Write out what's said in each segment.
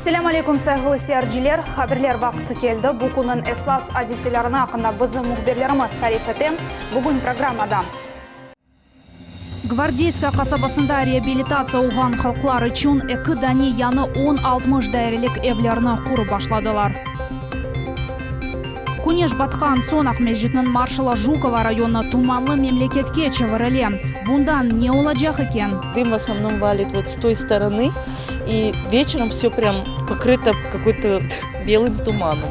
Selâm aleyküm, sayğılı seyirciler! Haberler vaqtı keldi. Bu künniñ esas adiselerini aqqında bizim mühbirlerimiz tarif ete. Bugün programmada. Gvardeyskaya qasabasında reabilitatsiya olğan halqlar içün eki dane yañı on 60 dairelik evlerni qurıp başladılar. Küneş batqan soñ Aqmescitniñ Marşala Jukova rayonı tumanlı memleketke çevirile. Bundan ne olacaq eken? Dım v osnovnom valit vot s toy storony, i veçerom vsё prям pokrıto kakoy-to belım tumanom.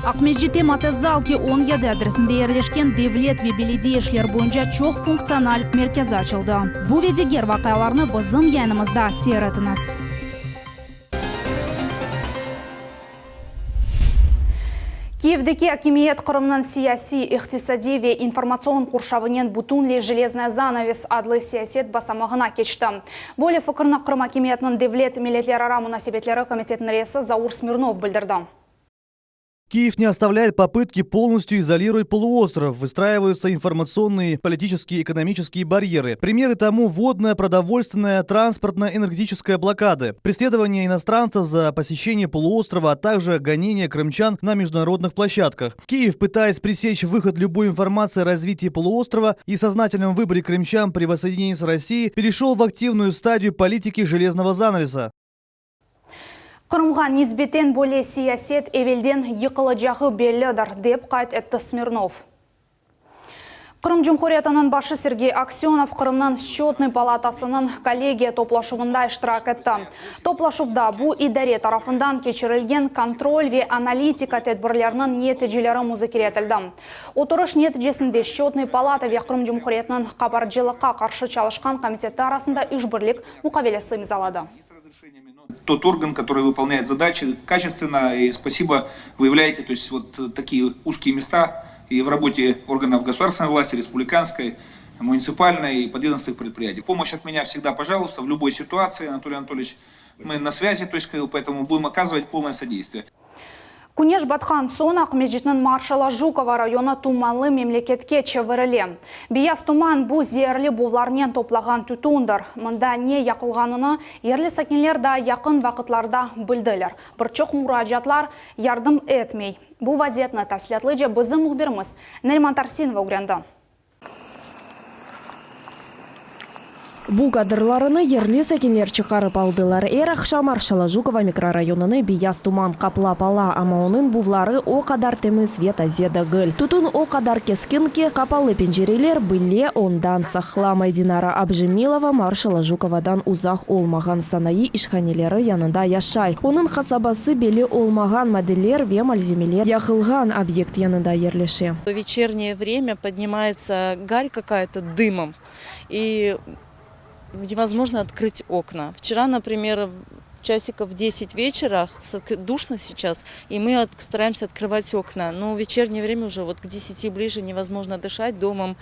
Aqmescitte Motezalki 17 adresinde yerleşken devlet ve belediye işleri boyunca çoq funktsional merkezi açıldı. Bu ve diger vaqialarnı bizim yayınımızda seyir etiñiz. Kiyevdeki akimiyet Qırımnıñ siyasiy, iqtisadiy ve informatsion qurşavınen bütünley Jeleznaya zanaves adlı siyaset basamağına keçti. Böyle fikirni Qırım akimiyetiniñ devlet milletlerara munasebetleri komitetiniñ reisi Zaur Smirnov bildirdi. Киев не оставляет попытки полностью изолировать полуостров. Выстраиваются информационные, политические, экономические барьеры. Примеры тому водная, продовольственная, транспортная, энергетическая блокады. Преследование иностранцев за посещение полуострова, а также гонение крымчан на международных площадках. Киев, пытаясь пресечь выход любой информации о развитии полуострова и сознательном выборе крымчан при воссоединении с Россией, перешел в активную стадию политики железного занавеса. Qırımğa nisbeten böyle siyaset evelden yıqılacağı bellidir, dep qayd etti Smirnov. Qırım Cumhuriyetiniñ başı Sergey Aksönov Qırımnıñ Scötnıy palatasınıñ kollegiya toplaşuvında iştirak etti. Toplaşuvda bu idare tarafından keçirilgen kontrol ve analitika tedbirleriniñ neticeleri muzakere etildi. Oturış neticesinde Scötnıy palata ve Qırım Cumhuriyetiniñ qabarcılıqqa qarşı çalışqan komiteti arasında işbirlik muqavelesi imzaladı. Тот орган, который выполняет задачи качественно, и спасибо, выявляете, то есть вот такие узкие места и в работе органов государственной власти, республиканской, муниципальной и подведомственных предприятий. Помощь от меня всегда, пожалуйста, в любой ситуации, Анатолий Анатольевич, мы на связи, то есть, поэтому будем оказывать полное содействие. Küneş batqan soñ Aqmescitniñ Marşala Jukova rayonı tumanlı memleketke çevirile. Beyaz tuman, bu zeerli buvlarnen toplağan tütündir. Mında ne yaqılğanını yerli sakinler daa yaqın vaqıtlarda bildiler. Bir çoq muracaatlar yardım etmey. Bu vaziyetni tafsilâtlıca bizim mühbirimiz Nariman Tarsinova ögrendi. Bu kadrlarını yerli sakinler çıqarıp aldılar. Er aqşam Marşala Jukova mikrorayonını beyaz tuman qaplap ala, amma onıñ buvları o qadar temiz ve taze degil. Tütün o qadar keskin ki, qapalı pencereler bile ondan saqlamay. Dinara Abjemilova Marşala Jukovadan uzaq olmağan sanayı işhaneleri yanında yaşay. Onıñ qasabası belli olmağan maddeler ve malzemeler yaqılğan obyekt yanında yerleşe. В вечернее время поднимается гарь какая-то дымом, и невозможно открыть окна. Вчера, например, часиков в 10 вечера, душно сейчас, и мы стараемся открывать окна. Но в вечернее время уже вот к 10 ближе невозможно дышать, домом,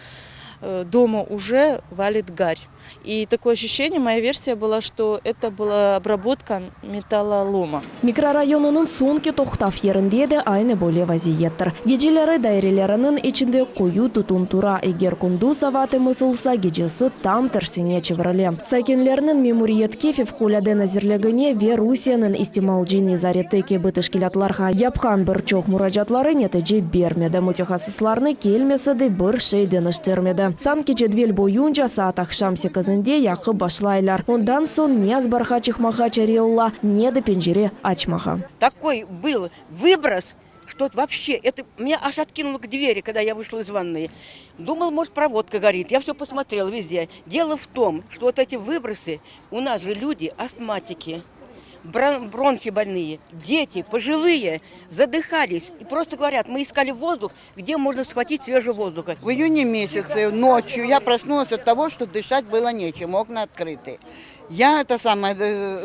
дома уже валит гарь. И такое ощущение, моя версия была, что это была обработка металлолома. Mikrorayonınıñ soñki toqtav yerinde de aynı böyle vaziyettir. Geceleri daireleriniñ içinde qoyu tütün tura, eger kündüz ava temiz olsa, gecesi tam tersine çevirile. Sakinlerniñ memuriyetke, Fevqulâde nazirligine ve Rusiyeniñ istimalcı nezareti kibi teşkilâtlarğa yapqan bir çoq muracaatları netice bermedi, mütehassıslarnı kelmesi de bir şey deñiştirmedi. Sanki cedvel boyunca saat aqşam sekizinde yaqıp başlaylar, ondan soñ ne azbarğa çıqmağa çare ola, ne de pencere açmağa. Takoy byl vıbros, çto voobşe eto menya aj otkinulo k dveri, kogda ya vışla iz vannıy. Dumala, mojt, provodka gorit. Ya vsё posmotrela vezde. Delo v tom, çto vot eti vıbrosy, u nas je ljudi astmatiki, bronhi bolnıye, deti, pojılıye zadıhalis i prosto govorât, mı iskali vozdух, gde mojno shvatit svežego vozduha. В июне месяце ночью я проснулась от того, что дышать было нечем, окна открыты. Я это самое,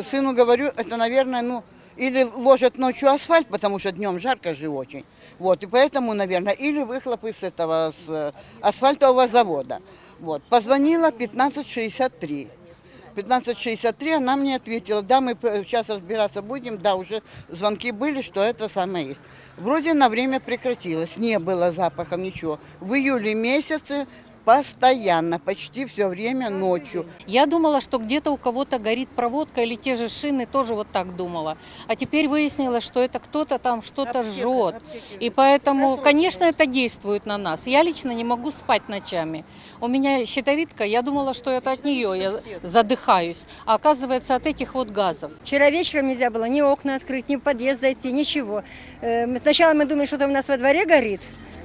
сыну говорю, это, наверное, ну, или ложат ночью асфальт, потому что днем жарко же очень. Вот, и поэтому, наверное, или выхлоп из этого, с асфальтового завода. Вот, позвонила 1563. 1563, она мне ответила, да, мы сейчас разбираться будем, да, уже звонки были, что это самое есть. Вроде на время прекратилось, не было запаха, ничего. В июле месяце Постоянно, почти все время ночью. Я думала, что где-то у кого-то горит проводка или те же шины, тоже вот так думала. А теперь выяснилось, что это кто-то там что-то жжет. И поэтому, конечно, это действует на нас. Я лично не могу спать ночами. У меня щитовидка, я думала, что это от нее, я задыхаюсь. А оказывается, от этих вот газов. Вчера вечером нельзя было ни окна открыть, ни в подъезд зайти, ничего. Э, сначала мы думали, что там у нас во дворе горит.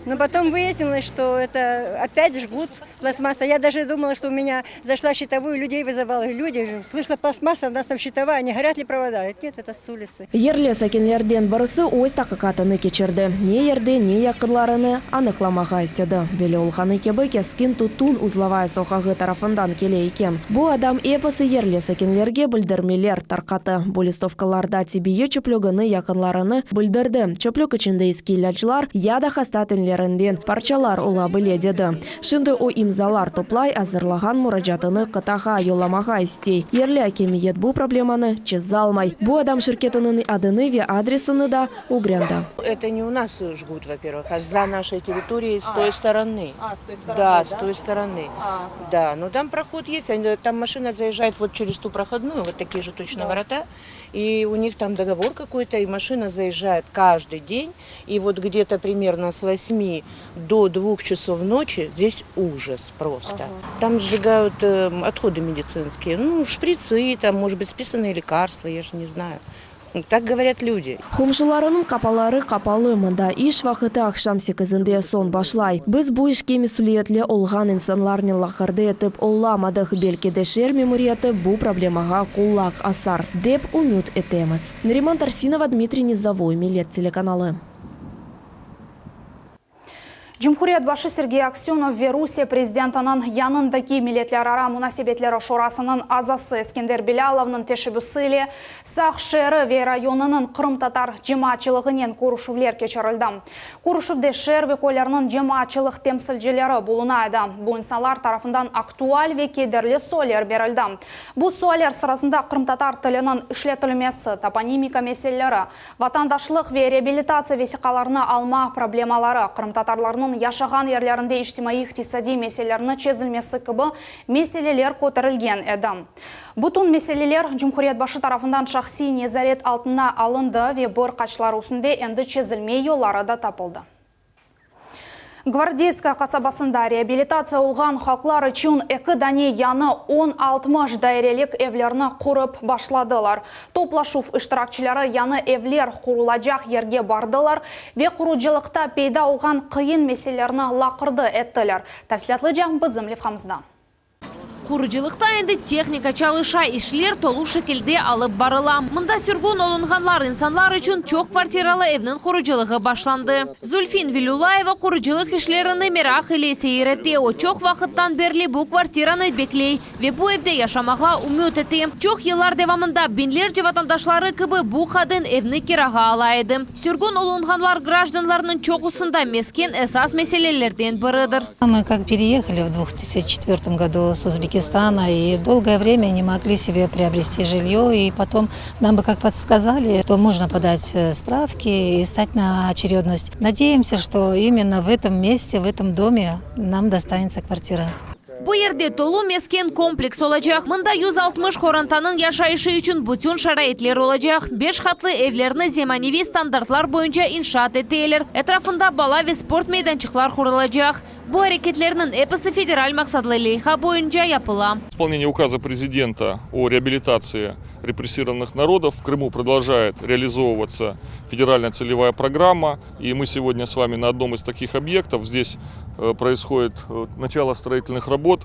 Но потом выяснилось, что это опять жгут пластмасса. Я даже думала, что у меня зашла щитовую, людей вызывала. Люди, слышала пластмасса, у нас там щитовая, не горят ли провода? Нет, это с улицы. Yerli sakinlerden birisi öz taqiqatını keçirdi. Ne yerde, ne yaqınlarını anıqlamağa istedi. Belli olğanı kibi, keskin tütün Uzlovaya soqağı tarafından kele eken. Bu adam episi yerli sakinlerge bildirmeler tarqattı. Bu listovkalarda tibbiyet çöplügini yaqınlarını bildirdi. Çöplük içinde eski ilâclar ya da hasta tenlerinden parçalar ola bile, dedi. Şimdi o imzalar toplay, azırlağan muracaatını qıtağa yollamağa istey. Yerli akimiyet bu problemanı çezalmay. Bu adam şirketiniñ adını ve adresini da ögrendi. Это не у нас жгут, во-первых, а за нашей территорией с той стороны. А, с той стороны, да? с той стороны. Да, но там проход есть, они- там машина заезжает вот через ту проходную, вот такие же точно ворота, и у них там договор какой-то, и машина заезжает каждый день, и вот где-то примерно с 8 до 2 часов ночи здесь ужас просто. Там сжигают э, отходы медицинские, ну, шприцы, там, может быть, списанные лекарства, я же не знаю. Так говорят люди. Qomşularınıñ qapaları qapalı mında iş vaqıtı aqşam sekizinden soñ başlay. Biz bu işke mesüliyetli olğan insanlarnen laqırdı etip olamadıq. Belki de şeer memuriyeti bu problemağa qulaq asar. Dep ümüt etemiz. Nariman Tarsinova, Dmitriy Nizavoy, Millet telekanalı. Cumhuriyet başı Sergey Aksenov ve Rusiye prezidentiniñ yanındaki milletlerara munasebetleri şurasınıñ azası Eskender Bilâlovnıñ teşebbüsi ile Saq şeeri ve rayonınıñ qırımtatar cemaatçılığınen körüşüvler keçirildi. Körüşüvde şeer ve köylerniñ cemaatçılıq temsilcileri buluna edi. Bu insanlar tarafından aktual ve kederli sualler berildi. Bu sualler sırasında qırımtatar tiliniñ işletilmesi, toponimika meseleleri, Vatandaşlıq ve reabilitatsiya vesiqalarını alma problemaları, qırımtatarlarnıñ yaşağan yerlerinde içtimaiy-iqtisadiy meselelerni çezilmesi kibi meseleler köterilgen edi. Bütün meseleler Cumhuriyet başı tarafından şahsiy nezaret altına alındı ve bir qaçları üstünde endi çezilme yolları da tapıldı. Gvardeyskaya qasabasında reabilitatsiya olğan halqlar içün eki dane yañı on 60 dairelik evlerni qurıp başladılar. Toplaşuv iştirakçileri yañı evler qurulacaq yerge bardılar ve qurucılıqta peyda olğan qıyın meselelerni laqırdı ettiler. Tafsilâtlıca bizim levhamızda. Qurucılıqta endi tehnika çalışa, işler tolu şekilde alıp barıla. Mında sürgün olunğanlar insanlar içün çoq kvartiralı evniñ qurucılığı başlandı. Zülfin Velilâyeva qurucılıq işlerini meraq ile seyir ete. O çoq vaqıttan berli bu kvartiranı bekley ve bu evde yaşamağa ümüt ete. Çoq yıllar devamında biñlerce vatandaşları kibi bu qadın evni kirağa ala edi. Sürgün olunğanlar grajdanlarnıñ çoqusında mesken esas meselelerden biridir. Мы как переехали в 2004 году с Узбекистана и долгое время не могли себе приобрести жилье. И потом нам бы как подсказали, то можно подать э, справки и стать на очередность. Надеемся, что именно в этом месте, в этом доме нам достанется квартира. Bu yerde tolu mesken kompleks olacaq. Mında 160 qorantanıñ yaşayışı içün bütün şaraitler olacaq. Beş qatlı evlerni zemaneviy standartlar boyunca inşaat eteler. Etrafında bala ve sport meydançıqlar qurulacaq. Bu areketlerniñ episi federal maqsatlı leyha boyunca yapıla. Исполнение указа президента о реабилитации репрессированных народов в Крыму продолжает реализовываться федеральная целевая программа. И мы сегодня с вами на одном из таких объектов. Здесь э, происходит э, начало строительных работ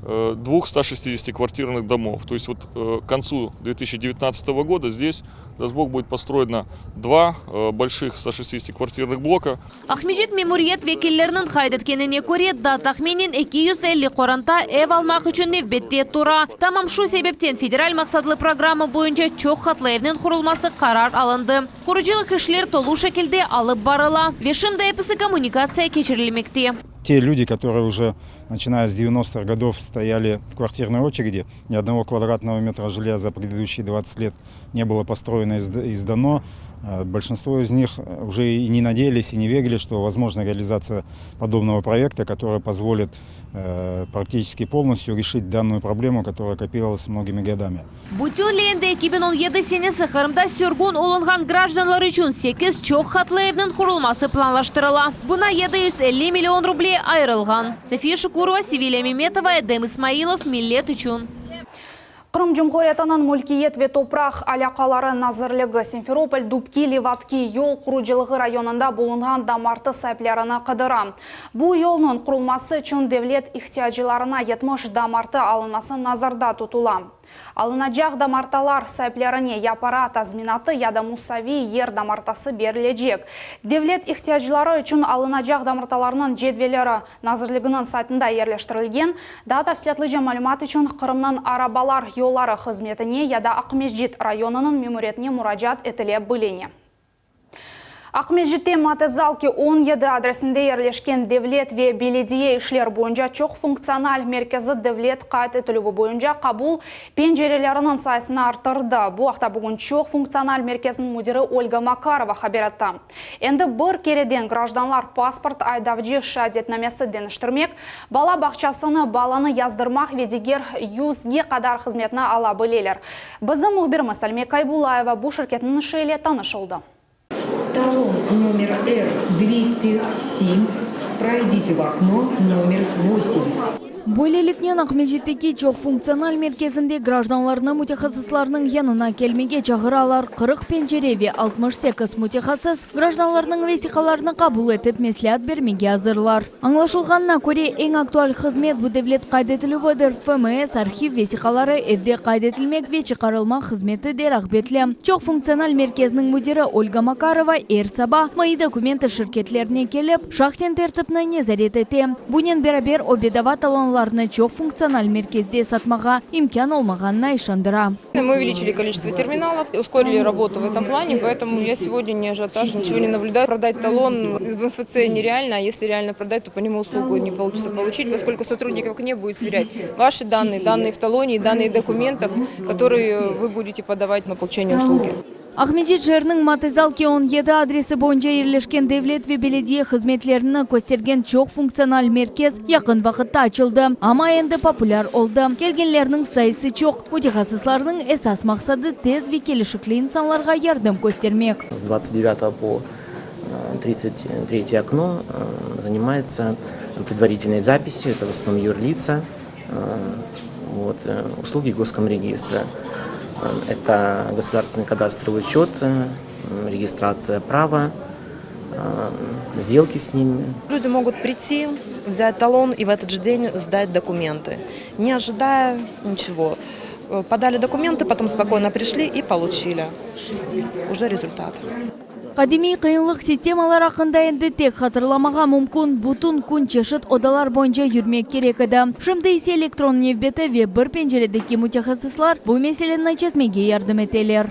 э, двух 160-квартирных домов. То есть вот к концу 2019 года здесь, даст Бог, будет построено два больших 160-квартирных блока. Aqmescit memuriyet vekilleriniñ qayd etkenine köre, daa tahminen 250 qoranta ev almaq içün nevbette tura. Tamam şu sebepten federal maqsatlı programma boyunca çoq qatlı evniñ qurulması qarar alındı. Qurucılıq işler tolu şekilde alıp barıla. Ve şimdi episi kommunikatsiya keçirilmekte. Те люди, которые уже начиная с 90-х годов стояли в квартирной очереди, ни одного квадратного метра жилья за предыдущие 20 лет не было построено и сдано. Э, большинство из них уже и не надеялись, и не верили, что возможна реализация подобного проекта, который позволит э, практически полностью решить данную проблему, которая копилась многими годами. Bütünley endi 2017 senesi Qırımda sürgün olunğan grajdanlar içün 8 çoq qatlı evniñ qurulması planlaştırıla. Buña 750 million ruble ayırılğan. Safiye Şukurova, Sevilya Memetova, Edem İsmailov, Millet içün. Qırım Cumhuriyetiniñ Mülkiyet ve topraq alâqaları nazirligi Simferopol Dubki Levadki yol qurucılığı rayonında bulunğan damartı saiplerini qıdıra. Bu yolnıñ qurulması içün devlet ihtiyaclarına 70 damartı alınması nazarda tutula. Alınacaq damartalar saiplerine ya para tazminatı, ya da musaviy yer damartası berilecek. Devlet ihtiyacları içün alınacaq damartalarnıñ cedvelleri nazirliginiñ saytında yerleştirilgen. Daa tafsilâtlıca malümat içün Qırımnıñ arabalar yolları hızmetine ya da Aqmescit rayonınıñ memuriyetine muracaat etile biline. Aqmescitte Mate Zalki 17 adresinde yerleşken Devlet ve belediye işler boyunca çoq funktsional merkezi devlet qayd etilüvi boyunca qabul pencereleriniñ sayısını arttırdı. Bu aqta bugün çoq funktsional merkeziniñ müdiri Olga Makarova haber etti. Endi bir kereden grajdanlar pasport, aydavcı şeadetnamesi deñiştirmek, bala bağçasına balanı yazdırmaq ve diger yüzge qadar hızmetni ala bileler. Bizim mühbirimiz Alime Kaybulayeva bu şirketniñ işi ile tanış oldı. Талон номер Р-207. Пройдите в окно номер 8. Böyleliknen Aqmescitteki çoq funktsional merkezinde grajdanlarnı mütehassıslarnıñ yanına kelmege çağıralar. 40 pencere ve 68 mütehassıs grajdanlarnıñ vesiqalarını qabul etip mesleat bermege azırlar. Añlaşılğanına köre, eñ aktual hızmet bu devlet qayd etilüvidir. FMS, arhiv vesiqaları evde qayd etilmek ve çıqarılmaq hızmeti de rağbetli. Çoq funktsional merkezniñ müdiri Olga Makarova er saba Moi dokumentı şirketlerine kelip, şahsen tertipni nezaret ete. Bunen beraber o bedava talonlarnı çoq funktsional merkezde satmağa imkân olmağanına işandıra. Мы увеличили количество терминалов, ускорили работу в этом плане, поэтому я сегодня ни ажиотажа, ничего не наблюдаю. Продать талон в МФЦ нереально, а если реально продать, то по нему услугу не получится получить, поскольку сотрудник в окне будет сверять ваши данные, данные в талоне и данные документов, которые вы будете подавать на получение услуги. Aqmescit şeeriniñ Mate Zalki 17 adresi boyunca yerleşken devlet ve belediye hızmetlerini köstergen çoq funktsional merkez yaqın vaqıtta açıldı. Amma endi populâr oldı. Kelgenlerniñ sayısı çoq. Mütehassıslarnıñ esas maqsadı tez ve kelişikli insanlarğa yardım köstermek. С 29 по 33 окно занимается предварительной записью, это в основном юрлица, вот, услуги госкомрегистра. Это государственный кадастровый учет, регистрация права, сделки с ними. Люди могут прийти, взять талон и в этот же день сдать документы, не ожидая ничего. Подали документы, потом спокойно пришли и получили уже результат. Qadimiy qıyınlıq sistemalar aqqında endi tek hatırlamağa mümkün. Bütün kün çeşit odalar boyunca yürmek kerek edi. Şimdi ise elektron nevbeti ve bir penceredeki mütehassıslar bu meseleni çezmege yardım eteler.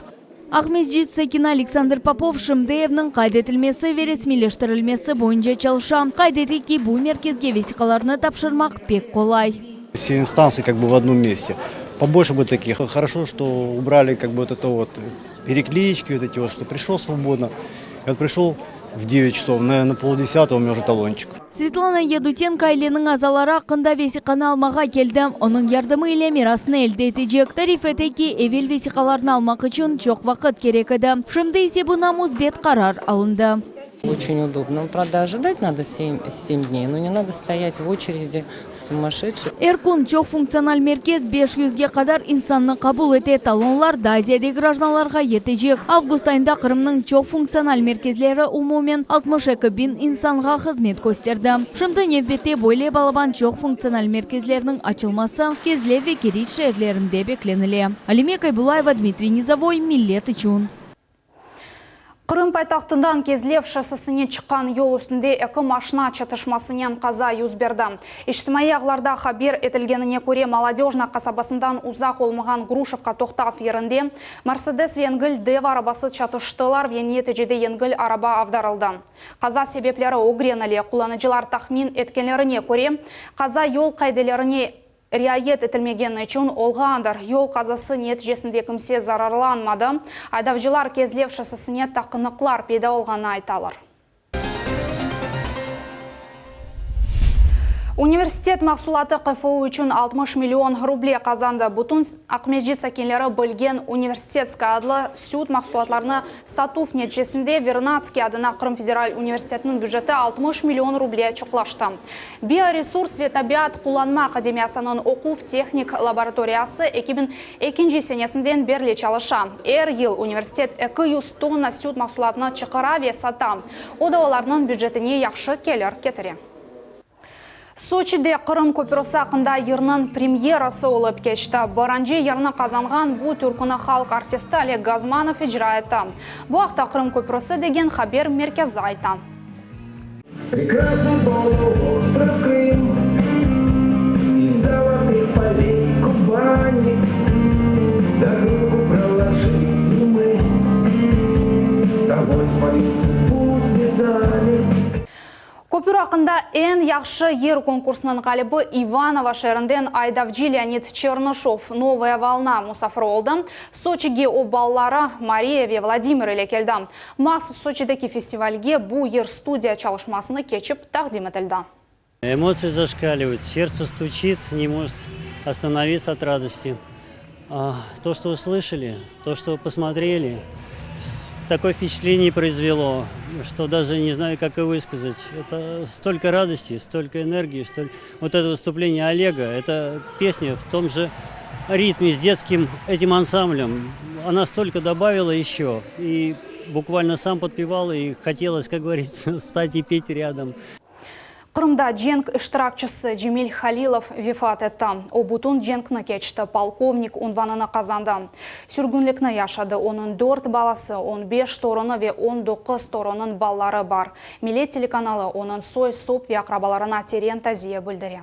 Aqmescit sakini Aleksandr Popov şimdi evniñ qayd etilmesi ve resmiyleştirilmesi boyunca çalışa. Qayd ete ki, bu merkezge vesiqalarnı tapşırmaq pek qolay. Все инстанции как бы в одном месте. Побольше бы таких. Хорошо, что убрали как бы вот это вот переклички, вот эти вот, что пришел свободно. Я вот пришел в 9 часов, наверное, на полдесятого у меня уже талончик. Svetlana Yedutенко aileniñ azaları aqqında vesiqanı almağa keldi. Onıñ yardımı ile mirasnı elde etecek. Tarif ete ki, evel vesiqalarnı almaq içün çoq vaqıt kerek edi. Şimdi ise buña müsbet qarar alındı. Очень удобно. Правда, ожидать надо 7, 7 дней, но не надо стоять в очереди сумасшедшей. Er kün çoq funktsional merkez 500ge qadar insannı qabul ete. Talonlar daa ziyade grajdanlarğa yetecek. Avgust ayında Qırımnıñ çoq funktsional merkezleri umumen 62 biñ insanğa hızmet kösterdi. Şimdi nevbette böyle balaban çoq funktsional merkezlerniñ açılması Kezlev ve Keriç şeerlerinde beklenile. Alime Kaybulayeva, Dmitriy Nizovoy, Millet içün. Qırım paytahtından Kezlev şossesine çıqqan yol üstünde eki maşna çatışmasınen qaza yüz berdi. İçtimaiy ağlarda haber etilgenine köre, Molodöjna qasabasından uzaq olmağan Gruşevka toqtav yerinde Mersedes ve yengil dev arabası çatıştılar ve neticede yengil araba avdarıldı. Qaza sebepleri ögrenile. Qullanıcılar tahmin etkenlerine köre, qaza yol qaidelerine riayet etilmegeni içün olğandır. Yol qazası neticesinde kimse zararlanmadı. Aydavcılar Kezlev şossesine taqınıqlar peyda olğanını aytalar. Universitet mahsulatı QFU içün 60 million ruble qazandı. Bütün Aqmescit sakinleri bilgen Universitetskaya adlı süt mahsulatlarını satuv neticesinde Vernadskiy adına Qırım federal universitetiniñ büceti 60 million ruble çoqlaştı. Bioresurs ve tabiat qullanma akademiyasınıñ oquv-tehnik laboratoriyası 2002 senesinden berli çalışa. Er yıl universitet 200 tonna süt mahsulatını çıqara ve sata. O da olarnıñ bücetine yahşı kelir ketire. Soçide Qırım köprüsi aqqında yırnıñ premyerası olıp keçti. Birinci yerni qazanğan bu türküni halq artisti Oleg Gazmanov icra etti. Bu aqta Qırım köprüsi degen haber merkezi ayta. Prekrasnıy poluostrov Krım İz zolotых poley Kubani Dorogu proложили мы S toboy svoyu sudbu svязали. Köpür aqqında eñ yahşı yır konkursınıñ ğalibi İvanovo şeerinden aydavcı Leonid Çernışov, Novaya volna, musafiri oldı. Soçige o balaları Mariya ve Vladimir ile keldi. Mahsus Soçideki festivalge bu yır studiya çalışmasını keçip taqdim etildi. Emotsiya zaşkalivayut, serdtse stuçit, ne možet ostanovitsya ot radosti. To, çto uslıšali, to, çto posmotreli, takoe vpeçatleniye proizvelo, çto daje ne znayu, kak i vıskazat. Eto stolko radosti, stolko energii, stol vot eto vıstupleniye Olega, eto pesnâ v tom je ritme s detskim etim ansamblem, ona stolko dobavila eşço, i bukvalno sam podpeval, i hotelos, kak govoritsa, vstat i pet râdom. Qırımda cenk iştirakçisi Cemil Halilov vefat etti. O, bütün cenkni keçti, polkovnik unvanını qazandı. Sürgünlikni yaşadı. Onıñ dört balası, on beş torunı ve on doquz torunıñ balaları bar. Millet telekanalı onıñ soy-sop ve aqrabalarına teren taziye bildire.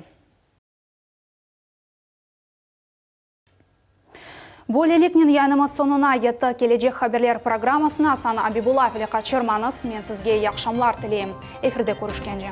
Böyleliknen yayınımız soñuna yetti. Kelecek haberler programmasını Asan Abibullayev ile qaçırmañız. Men sizge iyi aqşamlar tileyim. Efirde körüşkence.